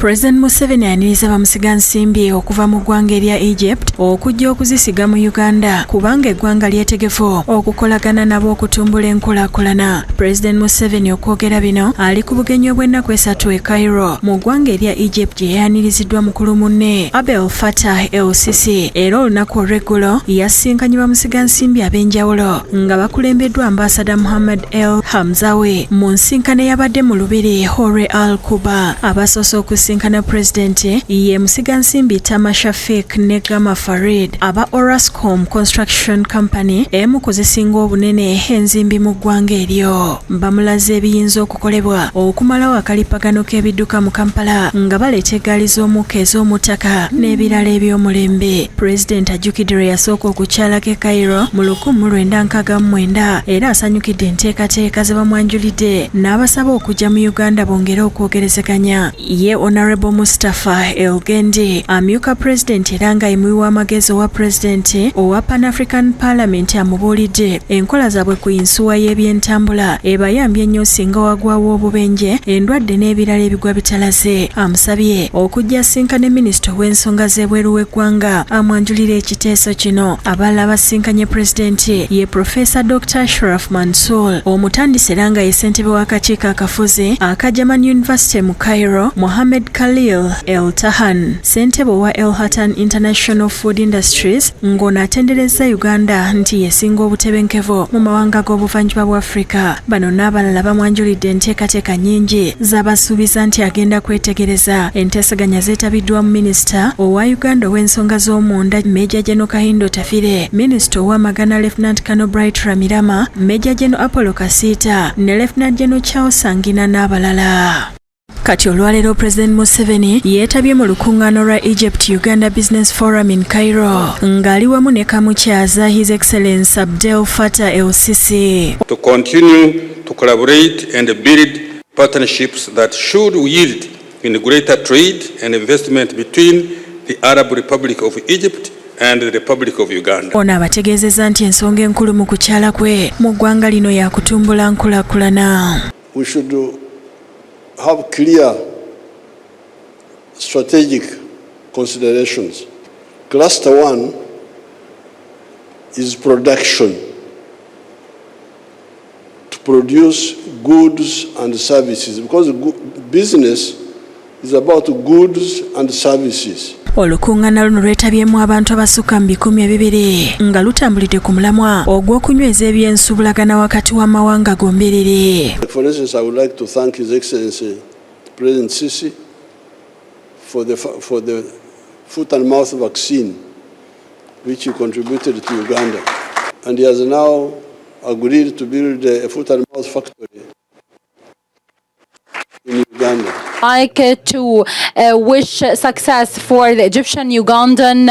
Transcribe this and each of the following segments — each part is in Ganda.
President Museveni ayaniriza bamusigansimbi okuva mu ggwanga erya Egypt okujja okuzisiga mu Uganda kubanga eggwanga lyetegefu okukolagana nabo okutumbula enkulaakulana. President Museveni okwogera bino ali ku bugenyi obw'ennaku 3 e Cairo mu ggwanga erya Egypt gye yayaniriziddwa mukulu munne Abdel Fattah El Sisi, era olunaku olw'eggulo yasinkanye bamusigansimbi ab'enjawulo nga bakulembeddwa Ambassador Muhammad El Hamzawi mu nsinkano eyabadde mu lubiri Hore Al Kuba. Abasoose okusinkana pulezidenti ye musigansimbi Tama Shafik ne Gama Farid aba Orascom Construction Company, emu ku zisinga obunene enzimbi mu ggwanga eryo. Bamulaze ebiyinza okukolebwa okumalawo akalipagano k'ebidduka mu Kampala nga baleeta eggaali z'omukka ez'omu ttaka n'ebirala eby'omulembe. Pulezidenti ajjukidde lwe yasooka okukyalako e Cairo mu 1969 era asanyukidde enteekateeka ze bamwanjulidde n'abasaba okujja mu Uganda bongere okwogerezeganya. Ye Honorable Mustapha Elgendi, amyuka pulezidenti era nga ye muwi w'amagezi owa pulezidenti owa Pan African Parliament, amubuulidde enkola zaabwe ku yinsuwa y'ebyentambula ebayambye ennyo singa wagwawo obubenje, endwadde n'ebirala ebigwa bitalaze. Amusabye okujja asinkane minisita ow'ensonga z'ebweru w'eggwanga amwanjulira ekiteeso kino. Abalala basinkanye pulezidenti ye Profesa Dr Ashraf Mansour, omutandisi era nga ye ssentebe w'akakiiko akafuzi aka German University mu Cairo, Mohammed Khalil El Tahan, ssentebe owa El Hatan International Food Industries, ng'ono atenderezza Uganda nti yesinga obutebenkevu mu mawanga g'obuvanjuba bwa Afrika. Bano n'abalala bamwanjulidde enteekateeka nnyingi z'abasuubiza nti agenda kwetegereza. Enteeseganya zeetabiddwamu minisita owa Uganda ow'ensonga z'omunda, Major General Kahinda Otafiire, minisita ow'amagana Lieutenant Colonel Bright Rwamirama, Major General Apollo Kasiita ne Lieutenant General Charles Sangina n'abalala. Kati olwaleero President Museveni yeetabye mu lukuŋŋaana lwa Egypt Uganda Business Forum in Cairo ng'ali wamu ne kamukyaza His Excellence Abdel Fattah El Sisi. To continue to collaborate and build partnerships that should yield in greater trade and investment between the Arab Republic of Egypt and the Republic of Uganda. Ono abategeezezza nti ensonga enkulu mu kukyala kwe mu ggwanga lino yakutumbula nkulaakulana. We should have clear strategic considerations. Cluster one is production, to produce goods and services, because business is about goods and services. Olukuŋŋaana luno lwetabyemu abantu abasukka mu 200 nga lutambulidde ku mulamwa ogw'okunyweza ebyensuubulagana wakati w'amawanga gombiriri. For instance, I would like to thank His Excellency President Sisi for the foot and mouth vaccine, which he contributed to Uganda. And he has now agreed to build a foot and mouth factory in Uganda. Like to wish success for the Egyptian Ugandan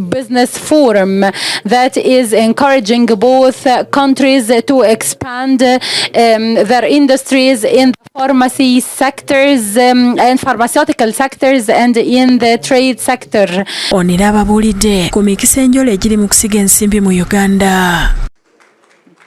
Business Forum that is encouraging both countries to expand their industries in the pharmacy sectors and pharmaceutical sectors and in the trade sector. Ono era ababuulidde ku mikisa enjolo egiri mu kusiga ensimbi mu Uganda.